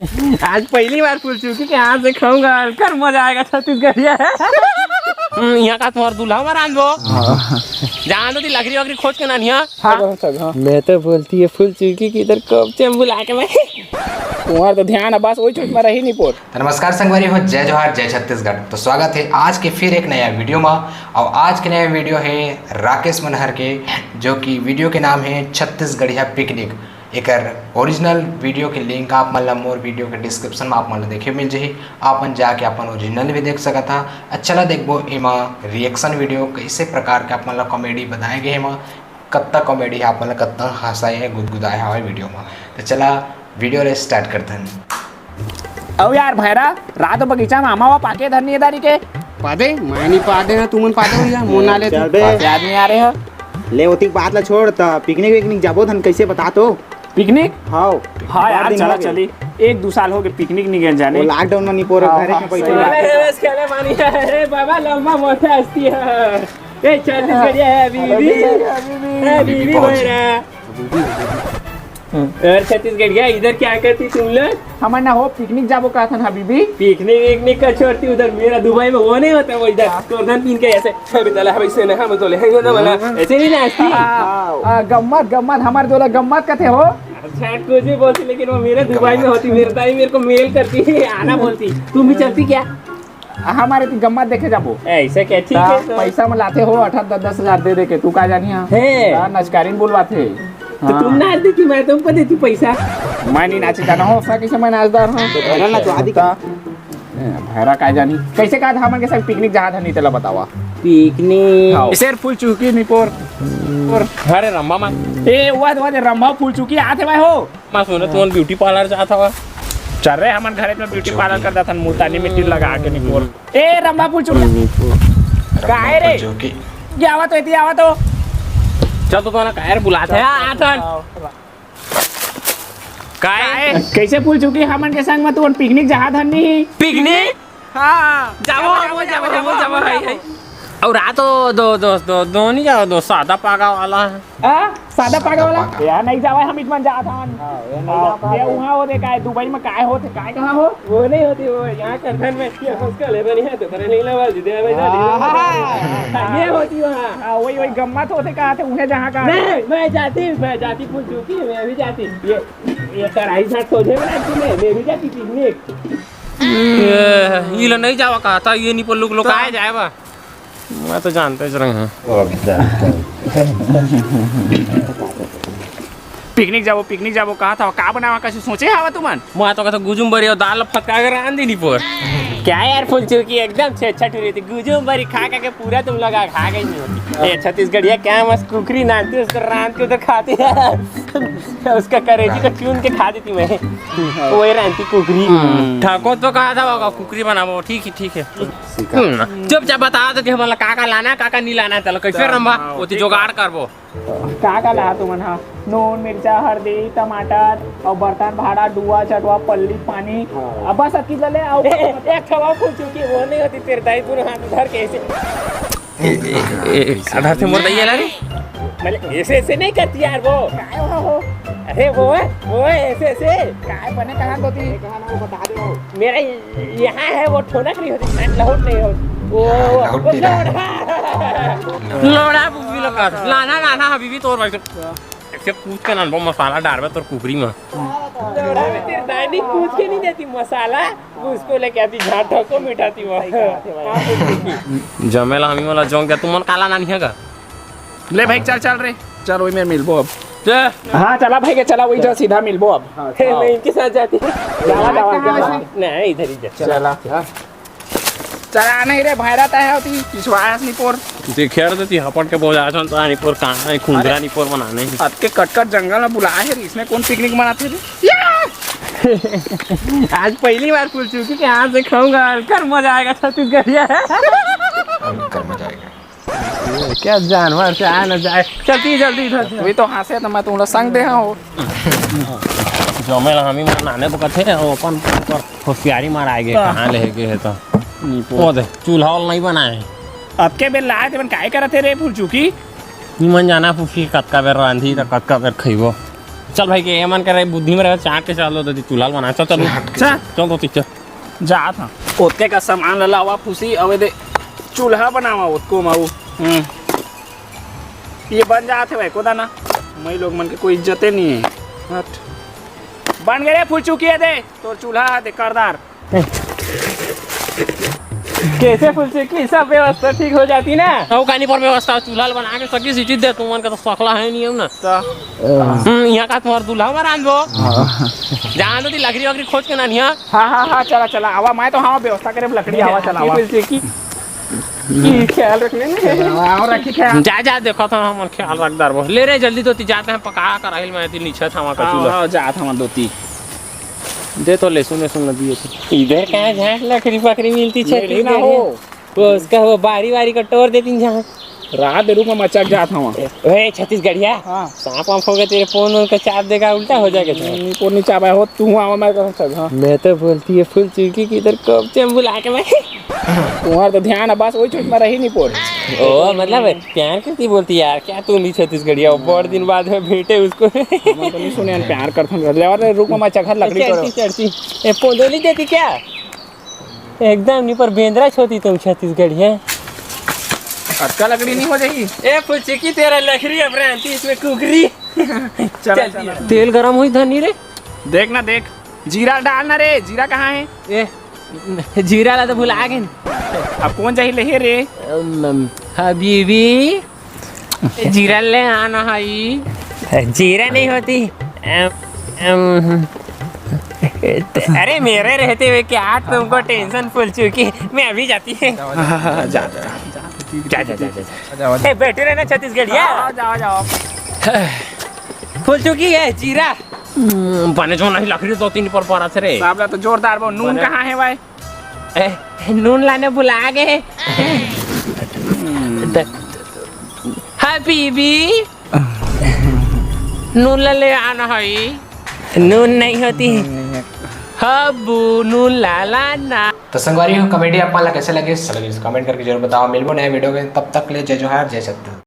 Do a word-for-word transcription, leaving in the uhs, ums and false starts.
आज पहली बार फूल चूकी के हाथ से खाऊंगा, कर मजा आएगा छत्तीसगढ़िया। हम्म, यहाँ का तुम्हार दूल्हा मरान वो। जान दो दी लकड़ी वकड़ी खोज के ना निया। हाँ। मैं तो बोलती है फूल चूकी की इधर कब से हम बुला के मैं। तुम्हारा तो ध्यान है बस वही चूक में रही नहीं पोर। तो नमस्कार संगवारी हो, जय जोहार, जय छत्तीसगढ़। तो स्वागत है आज के फिर एक नया वीडियो में। और आज के नया वीडियो है राकेश मनहर के, जो कि वीडियो के नाम है छत्तीसगढ़िया पिकनिक। एकर ओरिजिनल वीडियो के लिंक आप मन ला मोर वीडियो के डिस्क्रिप्शन में आप मन ला देखे मिल जही। आप मन जाके अपन ओरिजिनल भी देख सकत हा। अच्छा ला देखबो एमा रिएक्शन वीडियो कैसे प्रकार के आप मन ला कॉमेडी बताए गए एमा। कत्ता कॉमेडी है आप मन ला कत्ता हंसाए है गुदगुदाए हवय वीडियो में। तो चला वीडियो ले स्टार्ट करथन। अउ यार भैरा, रात बगीचा में आमा वा पाके धरनी है दारी के। पादे, मैं नहीं पादे ना, तुमन पादे हो यार, मोना ले चल बे। पासे आदमी आ रहे हो। ले ओती बात ला छोड़, त पिकनिक विकनिक जाबो धन कैसे बता तो? पिकनिक? हाव। हाँ यार, बड़ा दिन चला हो गया। चली। एक दो साल हो गए पिकनिक नहीं गए जाने। वो लॉकडाउन में नहीं पोरो हाँ, घरे हाँ, में बैठे सही रहे। बात है। अरे, बस खेले मानी है। अरे बाबा, लंबा मोटा हस्ती है। ए, छत्तीसगढ़िया है, अभी भी। अभी भी। अभी भी। अभी भी, अभी भी। भैरा। अरे छत्तीसगढ़िया, इधर क्या करती तुम लोग? हमन ना हो पिकनिक जाबो कहत हन हबीबी। पिकनिक विकनिक का छोड़ती, उधर मेरा दुबई में वो नहीं होता, वो इधर हाँ। गर्दन पीन के ऐसे, "अरे तला हवे से ना, हम तो ले हैं ना वाला", हाँ। ऐसे नहीं नाचती। हाँ, हाँ, गम्मत, गम्मत, हमारे दोला गम्मत कथे हो। अच्छा, कुछ भी बोलती, लेकिन वो मेरा दुबई में होती, मेरे ताई मेरे को मेल करती, आना बोलती। तुम भी चलती क्या? हमारे ती गम्मत देखे जाबो। ऐसे क्या? ठीक ता है तो। पैसा में लाते हो, अठारह दस दस हजार दे दे के, तू का जानी हाँ? हे। ता नचकारीन बुलवाथे। तो हाँ। तुम नाच देती, मैं तुमको देती पैसा। मैं नहीं नाचे जाना हो, उसका कैसे मैं नाचदार हूँ? तो भैरा नचवा दी। ता, ए, भैरा का जानी? कैसे कहा था हमन के संग पिकनिक जहाँ था नहीं तेला बतावा। पिकनिक। हाँ। शेर फूल चूकी निपोर। और अरे रंभा मा। ए, वाह, वाह, रंभा फूल चूकी आते भाई हो। मैं सुने तुमन ब्यूटी पार्लर जात हवा। चल रे, हमन घरे में ब्यूटी पार्लर कर देथन, मुल्तानी मिट्टी लगा के निपोर। ए, रंभा फूल चूकी। काहे रे? चूकी। ये आवा तो, एती आवा तो। चल तो तुम्हारा काहे रे बुलात है? आ, आ, आ। काहे? कैसे फूल चूकी हमन के संग में तुमन पिकनिक जहाँ धन नहीं? पिकनिक? हाँ। जाबो, जाबो, जाबो, जाबो, जाबो, हाय, हाय। और आ तो दो, दो, दो, दो नहीं जाओ, दो सादा पागा वाला है। आ? सादा पागा वाला? पागा। यार, नहीं जावे, हम इतमान जात हन। हाँ, ये नहीं हाँ, जा पावे। ये वहाँ होते काय, दुबई में काय होते, काय कहाँ हो? वो नहीं होती, वो यहाँ करधन में ये उसका लेबर नहीं है, तो तेरे नहीं लगा, जिदे में जा, हाँ, हाँ, हाँ। ये होती वहाँ। हाँ, वही, वही गम्मत होते कहाँ थे, उन्हें जहाँ का। नहीं, मैं जाती, मैं जाती फूल चूकी, मैं भी जाती। ये, ये कढ़ाई साथ सोझे में रखती मैं, मैं भी जाती पिकनिक। ये, ये लो नहीं जावा कहा था, ये नहीं पर लोग, लोग तो आए जाए बा। मैं तो जानते च रहे हैं। पिकनिक जाबो, पिकनिक जाबो कहा था, का बनावा, कैसे सोचे हवा तुमन? मैं तो कहता गुजुम बरी और दाल फटका के रांध दी निपोर। क्या यार फुलचुकी एकदम छे छठ रही थी, गुजुम बरी खा खा के पूरा तुम लोग आ खा गई नहीं होती। ये छत्तीसगढ़िया क्या मस्त कुकरी नाचती, उसको रांध के उधर खाती है। उसका करेजी को चुन के खा देती मैं। वही रांधती कुकरी। ठाकुर तो कहा था होगा कुकरी बनाबो, ठीक है, ठीक है। हम्म, चुपचाप बता दो कि हमला का का लाना है, का का नहीं लाना है, चलो कैसे रंभा ओती जुगाड़ करबो। का का ला तुमन हा? नून, मिर्चा, हरदी, टमाटर और बर्तन भाड़ा, डुआ, चटवा, पल्ली, पानी। हाँ। अब बस अतकी ले आओ। एक ठवा फुलचुकी वो नहीं होती तेरे दाई दोनों हाथ उधर के ऐसे। ए, ए, ए, आधा से मोर दइया ला रे। मतलब ऐसे ऐसे नहीं करती यार वो। काय हो, हो? अरे वो है, वो है ऐसे ऐसे। काय बने कहाँ होती? मेरा यहाँ है वो ठोनक नहीं होती, लहुट नहीं होती। वो, वो, लहुट वो नहीं रहा। लोड़ा। लोड़ा बुबी लोग का। लाना, लाना, अभी भी तोर भाई से। ऐसे पूछ के ना, वो मसाला डालबे तोर कुकरी में। लोड़ा में तेरे दाई नहीं पूछ के नहीं देती मसाला, वो उसको लेके आती, झांटा को मिटाती वहाँ। जमेला हमी वाला जोंग दे, तुमन काला नानी है का? ले भाई, चल, चल रे, चल, वही मेर मिलबो अब। हाँ, चला भाई के, चला, वही जा, सीधा मिलबो अब। हे, मैं इनके साथ जाती। जावा, जावा, जावा। नहीं, इधर ही जा। चला। चला नहीं रे, भैरा तय होती, विश्वास नहीं पोर। देखे यार, तो हपट के बोझा आसन तो नहीं पोर, कहाँ है, खुंदरा नहीं पोर बनाने। अतके कटकट जंगल में बुलाए है, इसमें कौन पिकनिक मनाते रे? आज पहली बार फुलचुकी के हाथ से खाऊंगा, कर मजा आएगा छत्तीसगढ़िया। कर मजा आएगा। क्या जानवर से आए ना जाए। चलती जल्दी इधर से। वही तो हंसे तो मैं तुमला संग दे हो। जमेला हमी मन नाने बकत है, वो अपन ऊपर होशियारी मार आएगे, हाँ। कहाँ ले गए है तो। वो दे, चूल्हा वाला नहीं बनाए है। अब के बेर लाए ते मन काय करत है रे फुलचुकी? निमन जाना फूफी, कतका बेर रांधी त कतका बेर खइबो। चल भाई, के एमन करे बुद्धि में रहे, चाट के चल दो, चूल्हा बना, चल, चल, चल। चल तो, चल। जात हंव। ओतके का सामान ला लावा फूसी, अउ एदे चूल्हा बनावा ओतको माऊ। हम्म। ये बन जात हे भाई, कोदा ना। मई लोग मन के कोई इज्जते नहीं है। हट। बन गए रे फुलचुकी, एदे तोर चूल्हा हे, दे करदार। कैसे फुलचुकी, सब व्यवस्था ठीक हो जाती ना? अउ कानी पर व्यवस्था, चूल्हा बना के सकी सीटी दे, तुमन का तो सकला है नहीं हम ना। तो हम्म, यहाँ का तुम्हार दूल्हा में रांधबो। जान दो ती लकड़ी वकड़ी खोज के ना निया। हाँ, हाँ, हाँ, चला, चला, आवा, मैं तो हाँ व्यवस्था करे लकड़ी, आवा, चला, आवा। फुलचुकी, की ख्याल रखने ने। आवा, रखी ख्याल। जा, जा, देखो तो हम ख्याल रख दरबो। ले रे, जल्दी तो ती जाते हैं, पका कर आइल मैं ती नीचे था वहाँ का हाँ, चूल्हा। हाँ, जात हंव दोती। दे तो लहसुन, लहसुन लगी है। इधर कहाँ झांट लकड़ी पकड़ी मिलती छे? मेरी ना हो। वो उसका वो बारी बारी का टोर देती झांट। रात रुख में मचक जात हंव। ओए छत्तीसगढ़िया, हाँ। सांप वाप हो गए तेरे फोन उनका चाप देगा, उल्टा हो जाएगा। नहीं, फोन नहीं चापा हो, तू आवा मैं कसम से, हाँ। मैं तो बोलती है फुलचुकी की इधर कब से हम बुला के मैं। तुम्हारा तो ध्यान है बस वही चोट में रही नहीं पोर। ओ मतलब प्यार करती बोलती यार, क्या तू नहीं छत्तीसगढ़िया? बहुत दिन बाद में भेंटे उसको। हम तो नहीं सुने यार, प्यार करथन कर ले। और रुख में मचक लकड़ी चढ़ती, तोड़ो। चढ़ती। ए, पोंदोली देती क्या? एकदम नहीं पर बेंदरा छोती तुम छत्तीसगढ़िया। अतका लकड़ी नहीं हो जाही। ए फुलचुकी, तेरा लकड़ी अब रहती इसमें कुकरी। चला, चल, चला। चल। तेल गरम हुई धनी रे। देख ना, देख, जीरा डाल ना रे, जीरा कहाँ है? ए, जीरा ला तो भुला गे। अब कौन जाही लेहे रे? अम, हबीबी, जीरा ले आना हई। जीरा नहीं होती। अम, अम, अरे मेरे रहते हुए क्या तुमको टेंशन फुलचुकी, मैं अभी जाती है। जा, जा, जा, जा। ए, बैठे रहना छत्तीसगढ़िया। जाओ, जाओ, जाओ। फुलचुकी है जीरा। हम्म, बने जो नहीं लकड़ी दो तीन पर पड़ा थे रे। साहब ला तो जोरदार बो। नून बने। कहाँ है भाई? ए, नून लाने भुला गे। हबीबी, नून ला ले आना हई। नून नहीं होती। हब्बू, नून ला लाना। तो संगवारी हो, comedy आप मन ला कैसे लगे, कमेंट करके जरूर बताओ। मिलबो नए वीडियो में, तब तक ले जय जोहार, जय छत्तीसगढ़।